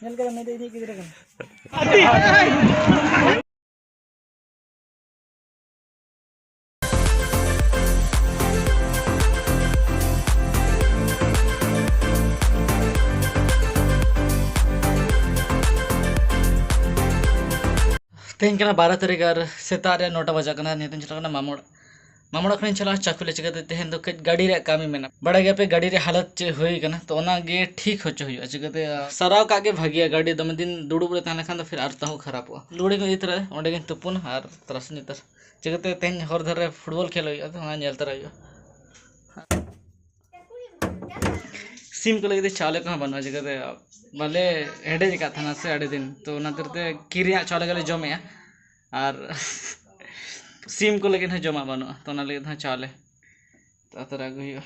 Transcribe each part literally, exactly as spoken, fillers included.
ᱧᱮᱞ ᱠᱮᱫᱟ, ᱢᱮᱱᱫᱟ ᱤᱧᱤᱡ ᱜᱤᱫᱽᱨᱟᱹ ᱠᱟᱱᱟ᱾ ᱛᱮᱦᱮᱧ ᱠᱟᱱᱟ ᱵᱟᱨᱚ ᱛᱟᱹᱨᱤᱠᱷ ᱟᱨ ᱥᱮᱛᱟᱜ ᱨᱮ ᱱᱚᱴᱟ ᱵᱟᱡᱟᱜ ᱠᱟᱱᱟ᱾ ᱱᱤᱛᱚᱜ ᱤᱧ ᱪᱟᱞᱟᱜ ᱠᱟᱱᱟ ᱢᱟᱢᱚ ᱚᱲᱟᱜ᱾ ᱢᱟᱢᱚ ᱚᱲᱟᱜ ᱠᱷᱚᱱᱤᱧ ᱪᱟᱞᱟᱜᱼᱟ ᱪᱟᱠᱩᱞᱤ᱾ ᱪᱤᱠᱟᱹᱛᱮ ᱛᱮᱦᱮᱧ ᱫᱚ ᱠᱟᱹᱡ ᱜᱟᱹᱰᱤ ᱨᱮᱭᱟᱜ ᱠᱟᱹᱢᱤ ᱢᱮᱱᱟᱜᱼᱟ᱾ ᱵᱟᱲᱟᱭ ᱜᱮᱭᱟᱯᱮ ᱜᱟᱹᱰᱤ ᱨᱮᱭᱟᱜ ᱦᱟᱞᱚᱛ ᱪᱮᱫ ᱦᱩᱭ ᱠᱟᱱᱟ, ᱛᱚ ᱚᱱᱟᱜᱮ ᱴᱷᱤᱠ ᱦᱚᱪᱚ ᱦᱩᱭᱩᱜᱼᱟ᱾ ᱪᱤᱠᱟᱹᱛᱮ ᱥᱟᱨᱟᱣ ᱠᱟᱜ ᱜᱮ ᱵᱷᱟᱹᱜᱤᱭᱟ, ᱜᱟᱹᱰᱤ ᱫᱚᱢᱮ ᱫᱤᱱ ᱫᱩᱲᱩᱵ ᱨᱮ ᱛᱟᱦᱮᱸ ᱞᱮᱱᱠᱷᱟᱱ ᱫᱚ ᱯᱷᱤᱨ ᱟᱨ ᱛᱟᱦᱚᱸ ᱠᱷᱟᱨᱟᱯᱚᱜᱼᱟ᱾ ᱞᱩᱜᱽᱲᱤ ᱠᱚ ᱤᱫᱤ ᱛᱚᱨᱟᱭᱟ, ᱚᱸᱰᱮ ᱜᱤᱧ ᱛᱩᱯᱩᱱᱟ ᱟᱨ ᱛᱟᱨᱟᱥᱤᱧ ᱩᱛᱟᱹᱨ᱾ ᱪᱤᱠᱟᱹᱛᱮ ᱛᱮᱦᱮᱧ ᱦᱚᱨ ᱫᱷᱟᱨᱮ ᱨᱮ ᱯᱷᱩᱴᱵᱚᱞ ᱠᱷᱮᱞ ᱦᱩᱭᱩᱜᱼᱟ, ᱛᱚ ᱚᱱᱟ ᱧᱮᱞ ᱛᱚᱨᱟ ᱦᱩᱭᱩᱜᱼᱟ᱾ ᱥᱤᱢ ᱠᱚ ᱞᱟᱹᱜᱤᱫ ᱛᱮ ᱪᱟᱣᱞᱮ ᱠᱚᱦᱚᱸ ᱵᱟᱹᱱᱩᱜᱼᱟ, ᱪᱤᱠᱟᱹᱛᱮ ᱵᱟᱞᱮ ᱦᱮᱰᱮᱡ ᱟᱠᱟᱫ ᱛᱟᱦᱮᱱᱟ ᱥᱮ ᱟᱹᱰᱤ ᱫᱤᱱ, ᱛᱚ ᱚᱱᱟ ᱠᱷᱟᱹᱛᱤᱨ ᱛᱮ ᱠᱤᱨᱤᱧᱟᱜ ᱪᱟᱣᱞᱮ ᱜᱮᱞᱮ ᱡᱚᱢᱮᱜᱼᱟ᱾ ᱟᱨ ᱥᱤᱢ ᱠᱚ ᱞᱟᱹᱜᱤᱫ ᱦᱚᱸ ᱡᱚᱢᱟᱜ ᱵᱟᱹᱱᱩᱜᱼᱟ, ᱛᱚ ᱚᱱᱟ ᱞᱟᱹᱜᱤᱫ ᱦᱚᱸ ᱪᱟᱣᱞᱮ ᱛᱚ ᱟᱛᱟᱨ ᱟᱹᱜᱩ ᱦᱩᱭᱩᱜᱼᱟ᱾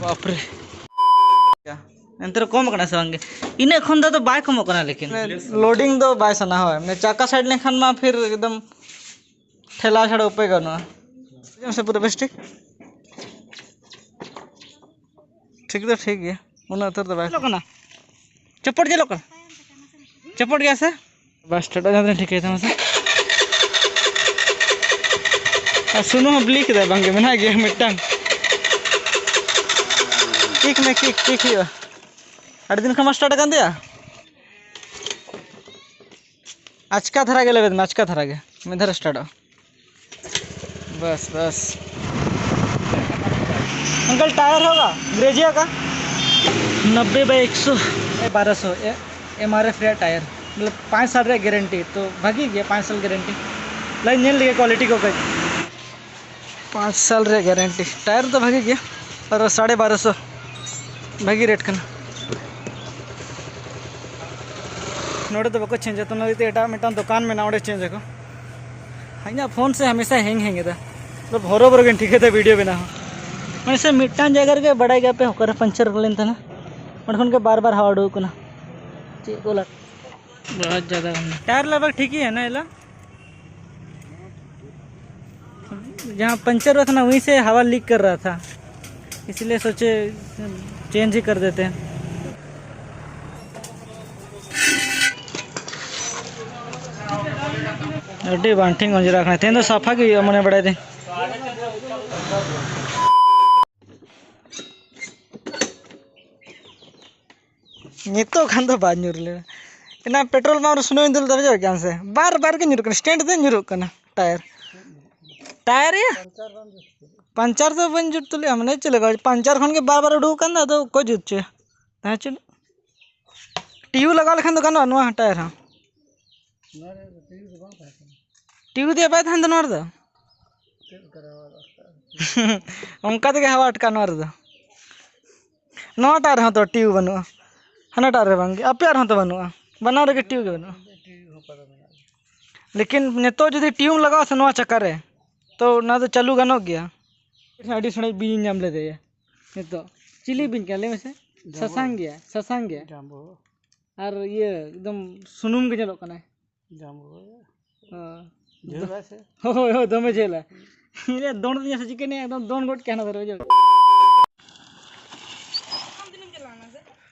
ᱵᱟᱯᱨᱮ, ᱮᱱᱛᱮ ᱨᱮᱦᱚᱸ ᱠᱚᱢ ᱠᱟᱱᱟ ᱥᱮ ᱵᱟᱝ ᱜᱮ? ᱤᱱᱟᱹᱜ ᱠᱷᱚᱱ ᱫᱚ ᱟᱫᱚ ᱵᱟᱭ ᱠᱚᱢᱚᱜ ᱠᱟᱱᱟ, ᱞᱮᱠᱤᱱ ᱞᱳᱰᱤᱝ ᱫᱚ ᱵᱟᱭ ᱥᱟᱱᱟ᱾ ᱦᱳᱭ, ᱢᱟᱱᱮ ᱪᱟᱠᱟ ᱥᱟᱭᱤᱰ ᱞᱮᱱᱠᱷᱟᱱ ᱢᱟ ᱯᱷᱤᱨ ᱮᱠᱫᱚᱢ ᱴᱷᱮᱞᱟᱣ ᱪᱷᱟᱲᱟ ᱩᱯᱟᱹᱭ ᱵᱟᱹᱱᱩᱜᱼᱟ᱾ ᱟᱸᱡᱚᱢ ᱥᱮ ᱯᱩᱨᱟᱹ ᱵᱮᱥ ᱴᱷᱤᱠ? ᱴᱷᱤᱠ ᱫᱚ ᱴᱷᱤᱠ ᱜᱮᱭᱟ, ᱩᱱᱟᱹᱜ ᱩᱛᱟᱹᱨ ᱫᱚ ᱵᱟᱭ ᱧᱮᱞᱚᱜ ᱠᱟᱱᱟ᱾ ᱪᱚᱯᱚᱴ ᱧᱮᱞᱚᱜ ᱠᱟᱱᱟ, ᱪᱚᱯᱚᱴ ᱜᱮᱭᱟ ᱥᱮ? ᱵᱟᱥ ᱴᱟᱴᱟ ᱡᱟᱦᱟᱸ ᱛᱤᱱᱟᱹᱜ ᱴᱷᱤᱠ ᱜᱮᱭᱟ ᱢᱟᱥᱮ᱾ ᱟᱨ ᱥᱩᱱᱩᱢ ᱦᱚᱸ ᱵᱞᱤ ᱠᱮᱫᱟ, ᱵᱟᱝᱜᱮ ᱢᱮᱱᱟᱜ ᱜᱮᱭᱟ ᱢᱤᱫᱴᱟᱝ᱾ ᱠᱤᱠ ᱢᱮ, ᱠᱤᱠ, ᱠᱤᱠ ᱦᱩᱭᱩᱜᱼᱟ᱾ ᱟᱹᱰᱤ ᱫᱤᱱ ᱠᱷᱚᱱ ᱢᱟ ᱥᱴᱟᱨᱴ ᱟᱠᱟᱱ ᱛᱟᱭᱟ᱾ ᱟᱪᱠᱟ ᱫᱷᱟᱨᱟ ᱜᱮ ᱞᱮᱵᱮᱫ ᱢᱮ, ᱟᱪᱠᱟ ᱫᱷᱟᱨᱟ ᱜᱮ, ᱢᱤᱫ ᱫᱷᱟᱣ ᱨᱮ ᱥᱴᱟᱨᱴᱚᱜᱼᱟ᱾ ᱵᱟᱥ, ᱵᱟᱥ᱾ अंकल, टायर होगा ग्रेजिया का? नब्बे बाई एक सौ। ए, बारह सौ, ए, एम आर एफ ᱨᱮᱭᱟᱜ ᱴᱟᱭᱟᱨ, ᱢᱚᱛᱞᱚᱵ ᱯᱟᱸᱪ ᱥᱟᱞ ᱨᱮᱭᱟᱜ ᱜᱟᱨᱮᱱᱴᱤ, ᱛᱚ ᱵᱷᱟᱹᱜᱤ ᱜᱮᱭᱟ, ᱯᱟᱸᱪ ᱥᱟᱞ ᱜᱟᱨᱮᱱᱴᱤ᱾ ᱞᱟᱭ ᱧᱮᱞ ᱞᱮᱜᱮ ᱠᱣᱟᱞᱤᱴᱤ ᱠᱚ ᱠᱟᱹᱡ᱾ ᱯᱟᱸᱪ ᱥᱟᱞ ᱨᱮᱭᱟᱜ ᱜᱟᱨᱮᱱᱴᱤ, ᱴᱟᱭᱟᱨ ᱫᱚ ᱵᱷᱟᱹᱜᱤ ᱜᱮᱭᱟ, ᱟᱨ ᱥᱟᱲᱮ ᱵᱟᱨᱚ ᱥᱚ, ᱵᱷᱟᱹᱜᱤ ᱨᱮᱴ ᱠᱟᱱᱟ᱾ ᱱᱚᱰᱮ ᱫᱚ ᱵᱟᱠᱚ ᱪᱮᱧᱡᱟ, ᱛᱚ ᱚᱱᱟ ᱞᱟᱹᱜᱤᱫ ᱛᱮ ᱮᱴᱟᱜ ᱢᱤᱫᱴᱟᱝ ᱫᱚᱠᱟᱱ ᱢᱮᱱᱟᱜᱼᱟ, ᱚᱸᱰᱮ ᱪᱮᱧᱡ ᱟᱠᱚ᱾ ᱤᱧᱟᱹᱜ ᱯᱷᱳᱱ ᱥᱮ ᱦᱟᱢᱮᱥᱟ ᱦᱮᱝ ᱦᱮᱝ ᱮᱫᱟ, ᱢᱚᱛᱞᱚᱵ ᱦᱚᱨᱚ ᱵᱚᱨᱚ ᱜᱮᱧ ᱴᱷᱤᱠᱟᱹᱭᱮᱫᱟ ᱵᱷᱤᱰᱤᱭᱳ ᱵᱮᱱᱟᱣ ᱦᱚᱸ᱾ ᱢᱟᱱᱮ ᱥᱮ ᱢᱤᱫᱴᱟᱝ ᱡᱟᱭᱜᱟ ᱨᱮᱜᱮ ᱵᱟᱲᱟᱭ ᱜᱮᱭᱟ ᱯᱮ ᱚᱠᱟᱨᱮ ᱯᱟᱧᱪᱟᱨ ᱞᱮᱱ ᱛᱟᱦᱮᱱᱟ, ᱚᱸᱰᱮ ᱠᱷᱚᱱ ᱜᱮ ᱵᱟᱨ ᱵᱟᱨ ᱦᱟᱣᱟ ᱩᱰᱩᱠ ᱠᱟᱱᱟ᱾ ᱪᱮᱫ ᱠᱚ ᱞᱟᱜ-, ᱵᱚᱦᱩᱛ ᱡᱟᱫᱟ ᱜᱟᱱᱫᱟ᱾ ᱴᱟᱭᱟᱨ ᱞᱟᱜᱵᱷᱟᱜ ᱴᱷᱤᱠ ᱦᱤ ᱦᱟᱭ ᱱᱟ ᱮᱞᱟ? जहाँ पंचर हुआ था ना, वहीं से हवा लीक कर रहा था, इसलिए सोचे चेंज ही कर देते हैं। ᱟᱹᱰᱤ ᱵᱟᱝ ᱴᱷᱤᱠ ᱚᱸᱡᱽᱨᱟ ᱠᱟᱱᱟ᱾ ᱛᱮᱦᱮᱧ ᱫᱚ ᱥᱟᱯᱷᱟ ᱜᱮ ᱦᱩᱭᱩᱜᱼᱟ ᱢᱚᱱᱮ ᱵᱟᱲᱟᱭ ᱫᱟᱹᱧ᱾ ᱱᱤᱛᱚᱜ ᱠᱷᱟᱱ ᱫᱚ ᱵᱟᱭ ᱧᱩᱨ ᱞᱮᱱᱟ᱾ ᱮᱱᱟ ᱯᱮᱴᱨᱳᱞ ᱯᱟᱢᱯ ᱨᱮ ᱥᱩᱱᱩᱢ ᱫᱩᱞ ᱞᱮᱫᱟ, ᱵᱩᱡᱷᱟᱹᱣ ᱠᱮᱫᱟᱢ ᱥᱮ? ᱵᱟᱨ ᱵᱟᱨ ᱜᱮ ᱧᱩᱨᱩᱜ ᱠᱟᱱᱟ, ᱥᱴᱮᱱᱰ ᱛᱮ ᱧᱩᱨᱩᱜ ᱠᱟᱱᱟ ᱴᱟᱭᱟᱨ᱾ ᱴᱟᱭᱟᱨ ᱭᱟ? ᱯᱟᱧᱪᱟᱨ ᱫᱚ ᱵᱟᱹᱧ ᱡᱩᱛ ᱦᱚᱪᱚ ᱞᱮᱫᱼᱟ, ᱢᱟᱱᱮ ᱪᱮᱫ ᱞᱮᱠᱟ ᱯᱟᱧᱪᱟᱨ ᱠᱷᱚᱱ ᱜᱮ ᱵᱟᱨ ᱵᱟᱨ ᱩᱰᱩᱠ ᱠᱟᱱ ᱫᱚ, ᱟᱫᱚ ᱚᱠᱚᱭ ᱡᱩᱛ ᱦᱚᱪᱚᱭᱟ? ᱛᱟᱦᱮᱸ ᱦᱚᱪᱚ ᱞᱮᱫ᱾ ᱴᱤᱭᱩ ᱞᱟᱜᱟᱣ ᱞᱮᱠᱷᱟᱱ ᱫᱚ ᱜᱟᱱᱚᱜᱼᱟ ᱱᱚᱣᱟ ᱴᱟᱭᱟᱨ ᱦᱚᱸ᱾ ᱴᱤᱭᱩ ᱫᱚ ᱵᱟᱭ ᱛᱟᱦᱮᱱ ᱫᱚ ᱱᱚᱣᱟ ᱨᱮᱫᱚ᱾ ᱚᱱᱠᱟ ᱛᱮᱜᱮ ᱦᱟᱣᱟ ᱟᱴᱠᱟᱜᱼᱟ ᱱᱚᱣᱟ ᱨᱮᱫᱚ᱾ ᱱᱚᱣᱟᱴᱟᱜ ᱨᱮᱦᱚᱸ ᱛᱚ ᱴᱤᱭᱩ ᱵᱟᱹᱱᱩᱜᱼᱟ, ᱦᱟᱱᱟᱴᱟᱜ ᱨᱮ ᱵᱟᱝᱜᱮ, ᱟᱯᱮᱭᱟᱜ ᱨᱮᱦᱚᱸ ᱛᱚ ᱵᱟᱹᱱᱩᱜᱼᱟ, ᱵᱟᱱᱟᱨ ᱨᱮᱜᱮ ᱴᱤᱭᱩ ᱜᱮ ᱵᱟᱹᱱᱩᱜᱼᱟ᱾ ᱞᱮᱠᱤᱱ ᱱᱤᱛᱚᱜ ᱡᱩᱫᱤ ᱴᱤᱭᱩᱢ ᱞᱟᱜᱟᱣᱟ ᱥᱮ ᱱᱚᱣᱟ ᱪᱟᱠᱟ ᱨᱮ, ᱛᱚ ᱚᱱᱟ ᱫᱚ ᱪᱟᱹᱞᱩ ᱜᱟᱱᱚᱜ ᱜᱮᱭᱟ᱾ ᱟᱹᱰᱤ ᱥᱚᱲᱮ ᱵᱤᱧ ᱧᱟᱢ ᱞᱮᱫᱮᱭᱟ ᱱᱤᱛᱚᱜ᱾ ᱪᱤᱞᱤ ᱵᱤᱧ ᱠᱟᱱᱟ ᱞᱟᱹᱭ ᱢᱮᱥᱮ? ᱡᱟᱢᱵᱚ᱾ ᱥᱟᱥᱟᱝ ᱜᱮᱭᱟ, ᱥᱟᱥᱟᱝ ᱜᱮᱭᱟ᱾ ᱡᱟᱢᱵᱚ᱾ ᱟᱨ ᱤᱭᱟᱹ ᱮᱠᱫᱚᱢ ᱥᱩᱱᱩᱢ ᱜᱮ ᱧᱮᱞᱚᱜ ᱠᱟᱱᱟᱭ᱾ ᱡᱟᱢᱵᱚ᱾ ᱚ᱾ ᱡᱷᱟᱹᱞ ᱟᱭ ᱥᱮ? ᱦᱳᱭ, ᱦᱳᱭ, ᱫᱚᱢᱮ ᱡᱷᱟᱹᱞᱟ᱾ ᱤᱧ ᱫᱚ ᱫᱚᱱ ᱫᱤᱧᱟ ᱥᱮ ᱪᱤᱠᱟᱹᱭ ᱱᱤᱭᱟ, ᱮᱠᱫᱚᱢ ᱫᱚᱱ ᱜᱚᱫ ᱠᱮᱭᱟ ᱦᱟᱱᱟ ᱫᱷᱟᱨᱮ, ᱵᱩᱡᱷᱟᱹᱣ?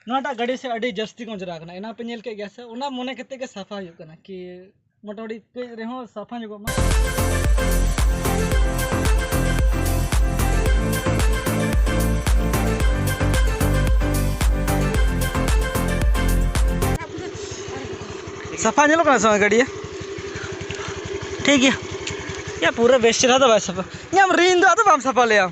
ᱱᱚᱣᱟᱴᱟᱜ ᱜᱟᱹᱰᱤ ᱥᱮ ᱟᱹᱰᱤ ᱡᱟᱹᱥᱛᱤ ᱠᱚ ᱚᱸᱡᱽᱨᱟ ᱠᱟᱱᱟ, ᱮᱱᱟ ᱯᱮ ᱧᱮᱞ ᱠᱮᱫ ᱜᱮᱭᱟ ᱥᱮ? ᱚᱱᱟ ᱢᱚᱱᱮ ᱠᱟᱛᱮ ᱜᱮ ᱥᱟᱯᱷᱟ ᱦᱩᱭᱩᱜ ᱠᱟᱱᱟ ᱠᱤ ᱢᱚᱴᱟᱢᱩᱴᱤ ᱠᱟᱹᱡ ᱨᱮᱦᱚᱸ ᱥᱟᱯᱷᱟ ᱧᱚᱜᱚᱜ ᱢᱟ᱾ ᱥᱟᱯᱷᱟ ᱧᱮᱞᱚᱜ ᱠᱟᱱᱟ ᱥᱮ ᱵᱟᱝ ᱜᱟᱹᱰᱤ? ᱴᱷᱤᱠ ᱜᱮᱭᱟ᱾ ᱭᱟ, ᱯᱩᱨᱟᱹ ᱵᱮᱥ ᱪᱮᱦᱨᱟ ᱫᱚ ᱵᱟᱭ ᱥᱟᱯᱷᱟ᱾ ᱧᱟᱢ ᱨᱤᱱ ᱫᱚ ᱟᱫᱚ ᱵᱟᱢ ᱥᱟᱯᱷᱟ ᱞᱮᱭᱟ᱾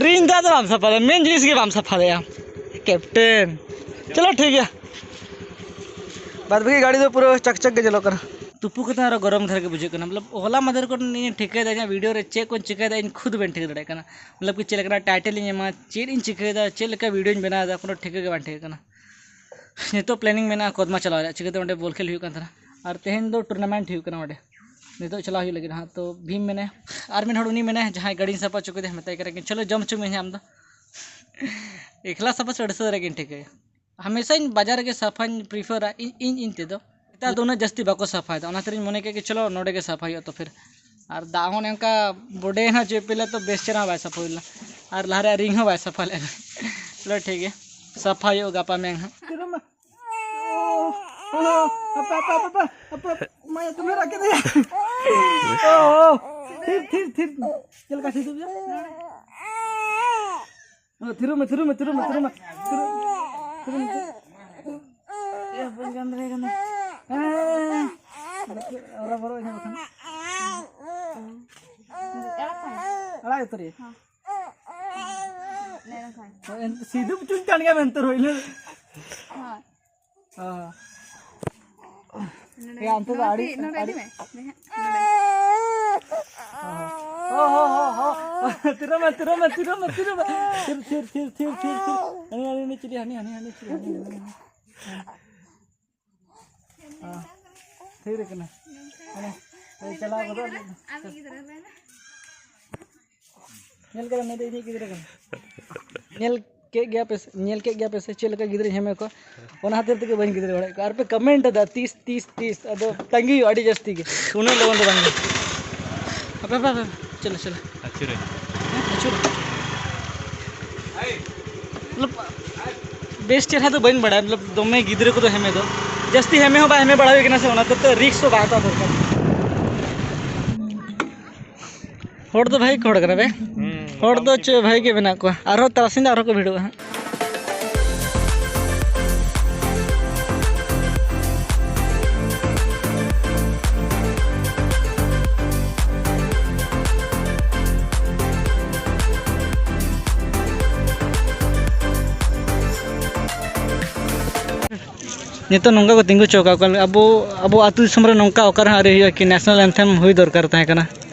ᱨᱤᱱ ᱫᱚ ᱟᱫᱚ ᱵᱟᱢ ᱥᱟᱯᱷᱟ ᱞᱮᱭᱟ, ᱢᱮᱱ ᱡᱤᱱᱤᱥ ᱜᱮ ᱵᱟᱢ ᱥᱟᱯᱷᱟ ᱞᱮᱭᱟ, ᱠᱮᱯᱴᱮᱱ᱾ ᱪᱚᱞᱚ, ᱴᱷᱤᱠ ᱜᱮᱭᱟ᱾ ᱵᱟᱫ ᱵᱟᱹᱠᱤ ᱜᱟᱹᱰᱤ ᱫᱚ ᱯᱩᱨᱟᱹ ᱪᱟᱠᱪᱟᱠ ᱜᱮ ᱧᱮᱞᱚᱜ ᱠᱟᱱᱟ᱾ ᱛᱩᱯᱩ ᱠᱟᱛᱮ ᱟᱨᱚ ᱜᱚᱨᱚᱢ ᱫᱷᱟᱨᱟ ᱜᱮ ᱵᱩᱡᱷᱟᱹᱜ ᱠᱟᱱᱟ᱾ ᱢᱚᱛᱞᱚᱵ, ᱦᱚᱞᱟ ᱢᱟᱫᱷᱮᱨ ᱠᱷᱚᱱ ᱤᱧ ᱴᱷᱤᱠᱟᱹᱭᱮᱫᱟ ᱤᱧᱟᱹᱜ ᱵᱷᱤᱰᱤᱭᱳ ᱨᱮ ᱪᱮᱫ ᱠᱚᱧ ᱪᱤᱠᱟᱹᱭᱮᱫᱟ, ᱤᱧ ᱠᱷᱩᱫ ᱵᱟᱹᱧ ᱴᱷᱤᱠᱟᱹ ᱫᱟᱲᱮᱭᱟᱜ ᱠᱟᱱᱟ᱾ ᱢᱚᱛᱞᱚᱵ ᱠᱤ ᱪᱮᱫ ᱞᱮᱠᱟᱱᱟᱜ ᱴᱟᱭᱴᱮᱞ ᱤᱧ ᱮᱢᱟ, ᱪᱮᱫ ᱤᱧ ᱪᱤᱠᱟᱹᱭᱮᱫᱟ, ᱪᱮᱫ ᱞᱮᱠᱟ ᱵᱷᱤᱰᱤᱭᱳᱧ ᱵᱮᱱᱟᱣ ᱮᱫᱟ, ᱠᱳᱱᱳ ᱴᱷᱤᱠᱟᱹ ᱜᱮ ᱵᱟᱝ ᱴᱷᱤᱠᱟᱹᱜ ᱠᱟᱱᱟ᱾ ᱱᱤᱛᱚᱜ ᱯᱞᱮᱱᱤᱝ ᱢᱮᱱᱟᱜᱼᱟ ᱠᱚᱫᱢᱟ ᱪᱟᱞᱟᱣ ᱨᱮᱭᱟᱜ, ᱪᱤᱠᱟᱹᱛᱮ ᱚᱸᱰᱮ ᱵᱚᱞ ᱠᱷᱮᱞ ᱦᱩᱭᱩᱜ ᱠᱟᱱ ᱛᱟᱦᱮᱱᱟ᱾ ᱟᱨ ᱛᱮᱦᱮᱧ ᱫᱚ ᱴᱩᱨᱱᱟᱢᱮᱱᱴ ᱦᱩᱭᱩᱜ ᱠᱟᱱᱟ ᱚᱸᱰᱮ᱾ ᱱᱤᱛᱚᱜ ᱪᱟᱞᱟᱣ ᱦᱩᱭᱩᱜ ᱞᱟᱹᱜᱤᱫ ᱦᱟᱸᱜ᱾ ᱛᱚ ᱵᱷᱤᱢ ᱢᱮᱱᱟᱭᱟ, ᱟᱨ ᱢᱤᱫ ᱦᱚᱲ ᱩᱱᱤ ᱢᱮᱱᱟᱭᱟ, ᱡᱟᱦᱟᱸᱭ ᱜᱟᱹᱰᱤᱧ ᱥᱟᱯᱷᱟ ᱦᱚᱪᱚ ᱠᱮᱫᱮᱭᱟ, ᱢᱮᱛᱟᱭ ᱠᱟᱱᱟ ᱠᱤᱱ, "ᱪᱚᱞᱚ ᱡᱚᱢ ᱦᱚᱪᱚ ᱢᱮᱭᱟᱹᱧ ᱟᱢ ᱫᱚ᱾" ᱮᱠᱞᱟ ᱥᱟᱯᱷᱟ ᱥᱮ ᱟᱹᱲᱤᱥ ᱨᱮᱜᱮᱧ ᱴᱷᱤᱠᱟᱹᱭᱟ᱾ ᱦᱟᱢᱮᱥᱟᱧ ᱵᱟᱡᱟᱨ ᱨᱮᱜᱮ ᱥᱟᱯᱷᱟᱧ ᱯᱨᱤᱯᱷᱟᱨᱟ ᱤᱧ, ᱤᱧ, ᱤᱧ ᱛᱮᱫᱚ᱾ ᱱᱮᱛᱟᱨ ᱫᱚ ᱩᱱᱟᱹᱜ ᱡᱟᱹᱥᱛᱤ ᱵᱟᱠᱚ ᱥᱟᱯᱷᱟᱭᱮᱫᱟ, ᱚᱱᱟ ᱛᱮᱨᱤᱧ ᱢᱚᱱᱮ ᱠᱮᱫ ᱜᱮ, ᱪᱚᱞᱚ ᱱᱚᱰᱮ ᱜᱮ ᱥᱟᱯᱷᱟ ᱦᱩᱭᱩᱜᱼᱟ᱾ ᱛᱚ ᱯᱷᱤᱨ ᱟᱨ ᱫᱟᱜ ᱦᱚᱸ ᱚᱱᱮ ᱚᱱᱠᱟ ᱵᱚᱰᱮᱭᱮᱱᱟ, ᱪᱮᱫ ᱯᱮ ᱞᱟᱹᱭᱟ, ᱛᱚ ᱵᱮᱥ ᱪᱮᱦᱨᱟ ᱵᱟᱭ ᱥᱟᱯᱷᱟ ᱦᱩᱭ ᱞᱮᱱᱟ᱾ ᱟᱨ ᱞᱟᱦᱟ ᱨᱮᱭᱟᱜ ᱨᱤᱝ ᱦᱚᱸ ᱵᱟᱭ ᱥᱟᱯᱷᱟ ᱞᱮᱫᱟ᱾ ᱪᱚᱞᱚ ᱴᱷᱤᱠ ᱜᱮᱭᱟ, ᱥᱟᱯᱷᱟ ᱦᱩᱭᱩᱜᱼᱟ ᱜᱟᱯᱟ ᱢᱮᱭᱟᱝ ᱦᱟᱸᱜ᱾ ᱚ, ᱚ, ᱦᱟᱯᱮ, ᱦᱟᱯᱮ, ᱦᱟᱯᱮ, ᱦᱟᱯᱮ, ᱦᱟᱯᱮ, ᱢᱟᱭᱟ ᱛᱩᱢᱮ ᱨᱟᱜ ᱠᱮᱫᱮᱭᱟ᱾ ᱚ, ᱚ, ᱛᱷᱤᱨ, ᱛᱷᱤᱨ, ᱛᱷᱤᱨ᱾ ᱪᱮᱫ ᱞᱮᱠᱟ ᱛᱷᱤᱨ ᱫᱩᱲᱩᱵ ᱭᱟ? ᱚ, ᱛᱷᱤᱨᱚᱜ ᱢᱮ, ᱛᱷᱤᱨᱚᱜ ᱢᱮ, ᱛᱷᱤᱨᱚᱜ ᱢᱮ, ᱛᱷᱤᱨᱚᱜ ᱢᱮ᱾ ᱛᱷᱤᱨᱚᱜ, ᱛᱷᱤᱨᱚᱜ ᱢᱮ, ᱛᱷᱤᱨᱚᱜ᱾ ᱮ, ᱵᱟᱹᱧ ᱜᱟᱱ ᱫᱟᱲᱮᱭᱟᱜ ᱠᱟᱱᱟ᱾ ᱦᱮᱸ᱾ ᱦᱚᱨᱚ ᱵᱚᱨᱚ ᱤᱧ ᱵᱟᱠᱷᱟᱱ᱾ ᱟᱲᱟᱜ ᱩᱛᱟᱹᱨ ᱭᱟ᱾ ᱥᱤᱫᱩ ᱪᱩᱧ ᱠᱟᱱ ᱜᱮᱭᱟ ᱢᱮᱱᱛᱮ ᱨᱚᱭ ᱞᱮ᱾ ᱚ᱾ ᱱᱚᱰᱮ, ᱮ, ᱟᱢ ᱛᱮᱫᱚ ᱱᱚᱰᱮ ᱟᱹᱰᱤ, ᱠᱟᱹᱡ, ᱱᱚᱰᱮ ᱟᱹᱰᱤ ᱤᱫᱤ ᱢᱮ᱾ ᱱᱚᱰᱮ᱾ ᱚ, ᱦᱚ, ᱦᱚ, ᱦᱚ᱾ ᱛᱤᱨᱟᱹᱢ ᱢᱮ, ᱛᱤᱨᱟᱹᱢ ᱢᱮ, ᱛᱤᱨᱟᱹᱢ ᱢᱮ, ᱛᱤᱨᱟᱹᱢ ᱢᱮ᱾ ᱛᱷᱤᱨ, ᱛᱷᱤᱨ, ᱛᱷᱤᱨ, ᱛᱷᱤᱨ, ᱛᱷᱤᱨ᱾ ᱦᱟᱹᱱᱤ, ᱦᱟᱹᱱᱤ, ᱦᱟᱹᱱᱤ, ᱪᱤᱞᱤ, ᱦᱟᱹᱱᱤ, ᱦᱟᱹᱱᱤ, ᱦᱟᱹᱱᱤ, ᱪᱤᱞᱤ, ᱦᱟᱹᱱᱤ, ᱦᱟᱹᱱᱤ, ᱦᱟᱹᱱᱤ᱾ ᱦᱮᱸ, ᱛᱷᱤᱨ ᱟᱠᱟᱱᱟ᱾ ᱦᱟᱱᱮ, ᱦᱳᱭ, ᱪᱟᱞᱟᱣ ᱜᱚᱫᱚᱜ ᱞᱟᱹᱜᱤᱫ᱾ ᱧᱮᱞ ᱠᱮᱫᱟ, ᱱᱩᱭ ᱫᱚ ᱤᱧᱤᱡ ᱜᱤᱫᱽᱨᱟᱹ ᱠᱟᱱᱟ᱾ ᱧᱮᱞ ᱠᱮᱫ ᱜᱮᱭᱟ ᱯᱮ ᱥᱮ, ᱧᱮᱞ ᱠᱮᱫ ᱜᱮᱭᱟ ᱯᱮ ᱥᱮ ᱪᱮᱫ ᱞᱮᱠᱟ ᱜᱤᱫᱽᱨᱟᱹᱧ ᱦᱮᱢᱮ ᱠᱚᱣᱟ? ᱚᱱᱟ ᱠᱷᱟᱹᱛᱤᱨ ᱛᱮᱜᱮ ᱵᱟᱹᱧ ᱜᱤᱫᱽᱨᱟᱹ ᱵᱟᱲᱟᱭᱮᱫ ᱠᱚᱣᱟ᱾ ᱟᱨ ᱯᱮ ᱠᱚᱢᱮᱱᱴ ᱮᱫᱟ, "ᱛᱤᱥ, ᱛᱤᱥ, ᱛᱤᱥ?" ᱟᱫᱚ ᱛᱟᱺᱜᱤ ᱦᱩᱭᱩᱜᱼᱟ ᱟᱹᱰᱤ ᱡᱟᱹᱥᱛᱤ ᱜᱮ, ᱩᱱᱟᱹᱜ ᱞᱚᱜᱚᱱ ᱫᱚ ᱵᱟᱝ ᱜᱮ᱾ ᱦᱟᱯᱮ, ᱦᱟᱯᱮ, ᱦᱟᱯᱮ, ᱪᱚᱞᱚ, ᱪᱚᱞᱚ᱾ ᱟᱹᱪᱩᱨᱮ᱾ ᱦᱮᱸ, ᱟᱹᱪᱩᱨ᱾ ᱢᱚᱛᱞᱚᱵ, ᱵᱮᱥ ᱪᱮᱦᱨᱟ ᱫᱚ ᱵᱟᱹᱧ ᱵᱟᱲᱟᱭᱟ, ᱢᱚᱛᱞᱚᱵ, ᱫᱚᱢᱮ ᱜᱤᱫᱽᱨᱟᱹ ᱠᱚᱫᱚ ᱦᱮᱢᱮ ᱫᱚ᱾ ᱡᱟᱹᱥᱛᱤ ᱦᱮᱢᱮ ᱦᱚᱸ ᱵᱟᱭ ᱦᱮᱢᱮ ᱵᱟᱲᱟ ᱦᱩᱭ ᱠᱟᱱᱟ ᱥᱮ, ᱚᱱᱟ ᱦᱚᱛᱮᱡ ᱛᱮ ᱨᱤᱠᱥ ᱦᱚᱸ ᱵᱟᱭ ᱦᱟᱛᱟᱣ ᱫᱚᱨᱠᱟᱨ᱾ ᱦᱚᱲ ᱫᱚ ᱵᱷᱟᱜᱮ ᱠᱚ ᱦᱚᱲ ᱠᱟᱱᱟ ᱵᱮ? ᱦᱩᱸ, ᱦᱚᱲ ᱫᱚ ᱢᱚᱴᱟᱢᱩᱴᱤ᱾ ᱪᱮᱫ ᱵᱷᱟᱜᱮ ᱜᱮ ᱢᱮᱱᱟᱜ ᱠᱚᱣᱟ, ᱟᱨᱦᱚᱸ ᱛᱟᱨᱟᱥᱤᱧ ᱫᱚ ᱟᱨᱦᱚᱸ ᱠᱚ ᱵᱷᱤᱲᱚᱜᱼᱟ ᱦᱟᱸᱜ᱾ ᱱᱤᱛᱚᱜ ᱱᱚᱝᱠᱟ ᱠᱚ ᱛᱤᱸᱜᱩ ᱦᱚᱪᱚ ᱟᱠᱟᱫ ᱠᱚᱣᱟ᱾ ᱟᱵᱚ, ᱟᱵᱚ ᱟᱹᱛᱩ ᱫᱤᱥᱚᱢ ᱨᱮ ᱱᱚᱝᱠᱟ ᱚᱠᱟ ᱨᱮᱦᱚᱸ ᱟᱹᱣᱨᱤ ᱦᱩᱭᱩᱜᱼᱟ ᱠᱤ national anthem ᱦᱩᱭ ᱫᱚᱨᱠᱟᱨ ᱛᱟᱦᱮᱸ ᱠᱟᱱᱟ᱾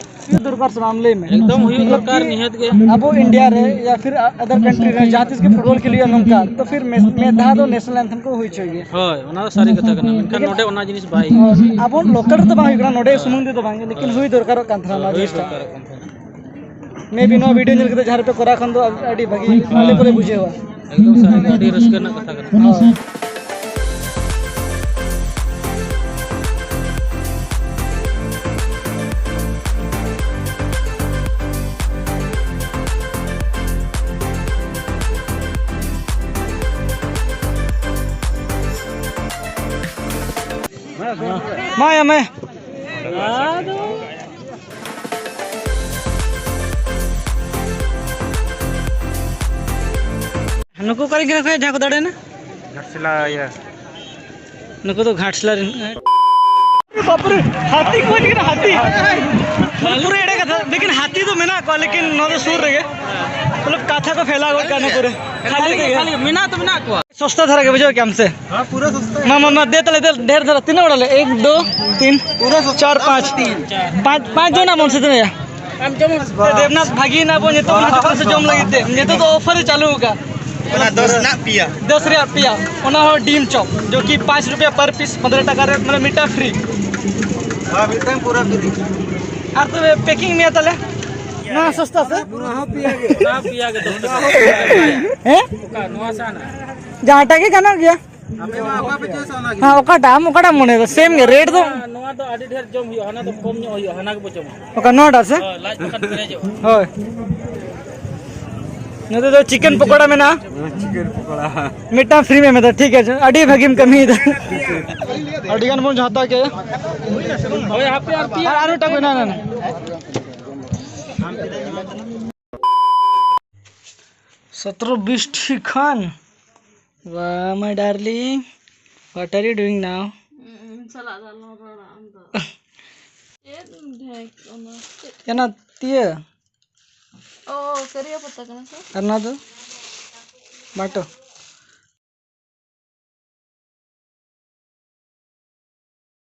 ᱦᱩᱭᱩᱜ ᱫᱚᱨᱠᱟᱨ ᱥᱮ ᱵᱟᱝ, ᱞᱟᱹᱭ ᱢᱮ? ᱮᱠᱫᱚᱢ ᱦᱩᱭᱩᱜ ᱫᱚᱨᱠᱟᱨ, ᱱᱤᱦᱟᱹᱛ ᱜᱮ᱾ ᱟᱵᱚ ᱤᱱᱰᱤᱭᱟ ᱨᱮ ᱭᱟ ᱯᱷᱤᱨ other country ᱨᱮ ᱡᱟᱦᱟᱸ ᱛᱤᱥ ᱜᱮ ᱯᱷᱩᱴᱵᱚᱞ ᱠᱷᱮᱞ ᱦᱩᱭᱩᱜᱼᱟ ᱱᱚᱝᱠᱟ, ᱛᱚ ᱯᱷᱤᱨ ᱢᱮ-, ᱢᱤᱫ ᱫᱷᱟᱣ ᱫᱚ ᱱᱮᱥᱱᱟᱞ ᱮᱱᱛᱷᱮᱢ ᱠᱚ ᱦᱩᱭ ᱦᱚᱪᱚᱭ ᱜᱮᱭᱟ᱾ ᱦᱳᱭ, ᱚᱱᱟ ᱫᱚ ᱥᱟᱹᱨᱤ ᱠᱟᱛᱷᱟ ᱠᱟᱱᱟ, ᱢᱮᱱᱠᱷᱟᱱ ᱞᱮᱠᱤᱱ ᱱᱚᱰᱮ ᱚᱱᱟ ᱡᱤᱱᱤᱥ ᱵᱟᱭ ᱦᱩᱭᱩᱜᱼᱟ᱾ ᱟᱵᱚ ᱞᱳᱠᱟᱞ ᱨᱮᱫᱚ ᱵᱟᱝ ᱦᱩᱭᱩᱜ ᱠᱟᱱᱟ, ᱱᱚᱰᱮ ᱥᱩᱢᱩᱝ ᱛᱮᱫᱚ ᱵᱟᱝ, ᱞᱮᱠᱤᱱ ᱦᱩᱭ ᱫᱚᱨᱠᱟᱨᱚᱜ ᱠᱟᱱ ᱛᱟᱦᱮᱱᱟ ᱚᱱᱟ ᱦᱩᱭ ᱡᱤᱱᱤᱥᱴᱟ᱾ ᱫᱚᱨᱠᱟᱨᱚᱜ ᱠᱟᱱ ᱛᱟᱦᱮᱱᱟ᱾ ᱢᱮ ᱵᱤ ᱱᱚᱣᱟ ᱵᱷᱤᱰᱤᱭᱳ ᱧᱮᱞ ᱠᱟᱛᱮ ᱡᱟᱦᱟᱸ ᱨᱮᱯᱮ ᱠᱚᱨᱟᱣ ᱠᱷᱟᱱ ᱫᱚ ᱟᱹᱰᱤ ᱵᱷᱟᱹᱜᱤ, ᱟᱞᱮ ᱠᱚᱞᱮ ᱵᱩᱡᱷᱟᱹᱣᱟ᱾ ᱮᱠᱫᱚᱢ ᱥᱟᱹᱨᱤ ᱜᱮ, ᱟᱹᱰᱤ ᱨᱟᱹᱥᱠᱟᱹ ᱨᱮᱱᱟᱜ ᱠᱟᱛᱷᱟ ᱠᱟᱱᱟ᱾ ᱦᱳᱭ᱾ ᱢᱟ ᱭᱟ ᱢᱮ᱾ ᱱᱩᱠᱩ ᱚᱠᱟ ᱨᱮᱱ ᱠᱟᱱᱟ ᱠᱚ ᱡᱟᱦᱟᱸ ᱠᱚ ᱫᱟᱲᱮᱭᱮᱱᱟ? ᱜᱷᱟᱴᱥᱤᱞᱟ, ᱤᱭᱟᱹ᱾ ᱱᱩᱠᱩ ᱫᱚ ᱜᱷᱟᱴᱥᱤᱞᱟ ᱨᱮᱱ᱾ ᱵᱟᱯᱨᱮ, ᱦᱟᱹᱛᱤ ᱠᱚ ᱦᱮᱡ ᱠᱟᱱᱟ, ᱦᱟᱹᱛᱤ᱾ ᱯᱩᱨᱟᱹ ᱮᱲᱮ ᱠᱟᱛᱷᱟ, ᱞᱮᱠᱤᱱ ᱦᱟᱹᱛᱤ ᱫᱚ ᱢᱮᱱᱟᱜ ᱠᱚᱣᱟ, ᱞᱮᱠᱤᱱ ᱱᱚᱣᱟ ᱫᱚ ᱥᱩᱨ ᱨᱮᱜᱮ᱾ ᱢᱚᱛᱞᱚᱵ ᱠᱟᱛᱷᱟ ᱠᱚ ᱯᱷᱮᱞᱟᱣ ᱜᱚᱫ ᱠᱟᱜᱼᱟ ᱱᱩᱠᱩ ᱨᱮ᱾ ᱠᱷᱟᱹᱞᱤ ᱠᱷᱟᱹᱞᱤ ᱛᱮᱜᱮ᱾ ᱠᱷᱟᱹᱞᱤ ᱢᱮᱱᱟᱜ ᱫᱚ ᱢᱮᱱᱟᱜ ᱠᱚᱣᱟ᱾ ᱥᱚᱥᱛᱟ ᱫᱷᱟᱨᱟ ᱜᱮ, ᱵᱩᱡᱷᱟᱹᱣ ᱠᱮᱜᱼᱟᱢ ᱥᱮ? ᱦᱮᱸ, ᱯᱩᱨᱟᱹ ᱥᱚᱥᱛᱟ ᱢᱟ, ᱢᱟ, ᱢᱟ, ᱫᱮ ᱛᱟᱦᱞᱮ, ᱫᱮ, ᱰᱷᱮᱨ ᱫᱷᱟᱨᱟ᱾ ᱛᱤᱱᱟᱹᱜ ᱦᱚᱲ ᱟᱞᱮ? ᱮᱠ, ᱫᱩ, ᱛᱤᱱ, ᱯᱩᱨᱟᱹ ᱥᱚᱥᱛᱟ ᱪᱟᱨ, ᱯᱟᱸᱪ᱾ ᱛᱤᱱ, ᱪᱟᱨ᱾ ᱯᱟᱸᱪ, ᱯᱟᱸᱪ ᱡᱚᱱ ᱟᱵᱚᱱ ᱥᱮ ᱛᱤᱱᱟᱹᱜ ᱭᱟ? ᱟᱢ ᱡᱚᱢ ᱢᱮ᱾ ᱫᱮᱵᱽᱱᱟᱛᱷ ᱵᱷᱟᱹᱜᱤ ᱮᱱᱟ ᱵᱚᱱ, ᱱᱤᱛᱚᱜ ᱵᱚᱱ ᱦᱤᱡᱩᱜ ᱠᱟᱱᱟ ᱥᱮ ᱡᱚᱢ ᱞᱟᱹᱜᱤᱫ ᱛᱮ? ᱱᱤᱛᱚᱜ ᱫᱚ ᱚᱯᱷᱟᱨ ᱮ ᱪᱟᱹᱞᱩ ᱟᱠᱟᱫ᱾ ᱚᱱᱟ ᱫᱚᱥ ᱨᱮᱱᱟᱜ ᱯᱮᱭᱟ᱾ ᱫᱚᱥ ᱨᱮᱭᱟᱜ ᱯᱮᱭᱟ, ᱚᱱᱟ ᱦᱚᱸ ᱰᱤᱢ ᱪᱚᱯ, ᱡᱚ ᱠᱤ ᱯᱟᱸᱪ ᱨᱩᱯᱤᱭᱟ per piece, ᱯᱚᱱᱫᱽᱨᱚ ᱴᱟᱠᱟ ᱨᱮ, ᱢᱟᱱᱮ, ᱢᱤᱫᱴᱟᱝ ᱯᱷᱨᱤ᱾ ᱦᱳᱭ, ᱢᱤᱫᱴᱟᱝ ᱯᱩᱨᱟᱹ ᱯᱷᱨᱤ᱾ ᱟᱨ ᱛᱚᱵᱮ ᱯᱮᱠᱤᱝ ᱢᱮᱭᱟ ᱛᱟᱦᱞᱮ? ᱱᱚᱣᱟ ᱥᱚᱥᱛᱟ ᱥᱮ? ᱱᱚᱣᱟ ᱦᱚᱸ ᱯᱮᱭᱟ ᱜᱮ᱾ ᱱᱚᱣᱟ ᱯᱮᱭᱟ ᱜᱮ, ᱫᱚᱥ ᱴᱟᱠᱟ᱾ ᱦᱮᱸ? ᱚᱠᱟ, ᱱᱚᱣᱟ ᱥᱮ ᱦᱟᱱᱟ? ᱡᱟᱦᱟᱸᱴᱟᱜ ᱜᱮ ᱜᱟᱱᱚᱜ ᱜᱮᱭᱟ᱾ ᱟᱯᱮ ᱢᱟ ᱚᱠᱟ ᱯᱮ ᱪᱚᱭᱮᱥᱟ ᱚᱱᱟ ᱜᱮ᱾ ᱦᱮᱸ, ᱚᱠᱟᱴᱟᱜ ᱟᱢ ᱚᱠᱟᱴᱟᱜ ᱢᱚᱱᱮᱭᱮᱫᱟ? ᱥᱮᱢ ᱜᱮ, ᱨᱮᱴ ᱫᱚ᱾ ᱱᱚᱣᱟ, ᱱᱚᱣᱟ ᱫᱚ ᱟᱹᱰᱤ ᱰᱷᱮᱨ ᱡᱚᱢ ᱦᱩᱭᱩᱜᱼᱟ, ᱦᱟᱱᱟ ᱫᱚ ᱠᱚᱢ ᱧᱚᱜ ᱦᱩᱭᱩᱜᱼᱟ, ᱦᱟᱱᱟ ᱜᱮᱵᱚ ᱡᱚᱢᱟ᱾ ᱚᱠᱟ ᱱᱚᱣᱟᱴᱟᱜ ᱥᱮ? ᱦᱳᱭ, ᱞᱟᱡ ᱵᱟᱠᱷᱟᱱ ᱯᱮᱨᱮᱡᱚᱜᱼᱟ᱾ ᱦᱳᱭ᱾ ᱱᱚᱛᱮ ᱫᱚ ᱪᱤᱠᱮᱱ ᱯᱚᱠᱳᱲᱟ ᱢᱮᱱᱟᱜᱼᱟ᱾ ᱪᱤᱠᱮᱱ ᱯᱚᱠᱳᱲᱟ᱾ ᱢᱤᱫᱴᱟᱝ ᱯᱷᱨᱤ ᱢᱮ ᱢᱮᱱᱫᱟ, ᱴᱷᱤᱠ ᱟᱪᱷᱮ, ᱟᱹᱰᱤ ᱵᱷᱟᱹᱜᱤᱢ ᱠᱟᱹᱢᱤᱭᱮᱫᱟ᱾ ᱟᱹᱰᱤ ᱜᱟᱱ ᱵᱚᱱ ᱦᱟᱛᱟᱣ ᱠᱮᱫᱟ᱾ ᱦᱳᱭ, ᱦᱟᱯᱮ ᱟᱨ ᱯᱮᱭᱟ᱾ ᱟᱨ, ᱟᱨ ᱢᱤᱫᱴᱟᱝ ᱠᱚ ᱦᱮᱱᱟᱜᱼᱟ, ᱦᱮᱱᱟᱜᱼᱟ᱾ ᱥᱚᱛᱨᱚ ᱵᱤᱥ ᱴᱤ ᱠᱷᱟᱱ᱾ Wow, my darling, what are you doing now? ᱩᱸ, ᱥᱟᱞᱟᱜ ᱫᱚ ᱟᱞᱚᱢ ᱨᱚᱲᱟ ᱟᱢ ᱫᱚ᱾ ᱪᱮᱫ ᱮᱢ ᱰᱷᱮᱠ ᱚᱱᱟ? ᱪᱮᱫ? ᱮᱱᱟ ᱛᱤᱭᱟᱹ᱾ ᱳ, ᱠᱟᱹᱨᱤᱭᱟ ᱯᱟᱛᱟ ᱠᱟᱱᱟ ᱥᱮ? ᱟᱨ ᱱᱚᱣᱟ ᱫᱚ? ᱵᱟᱴᱚ᱾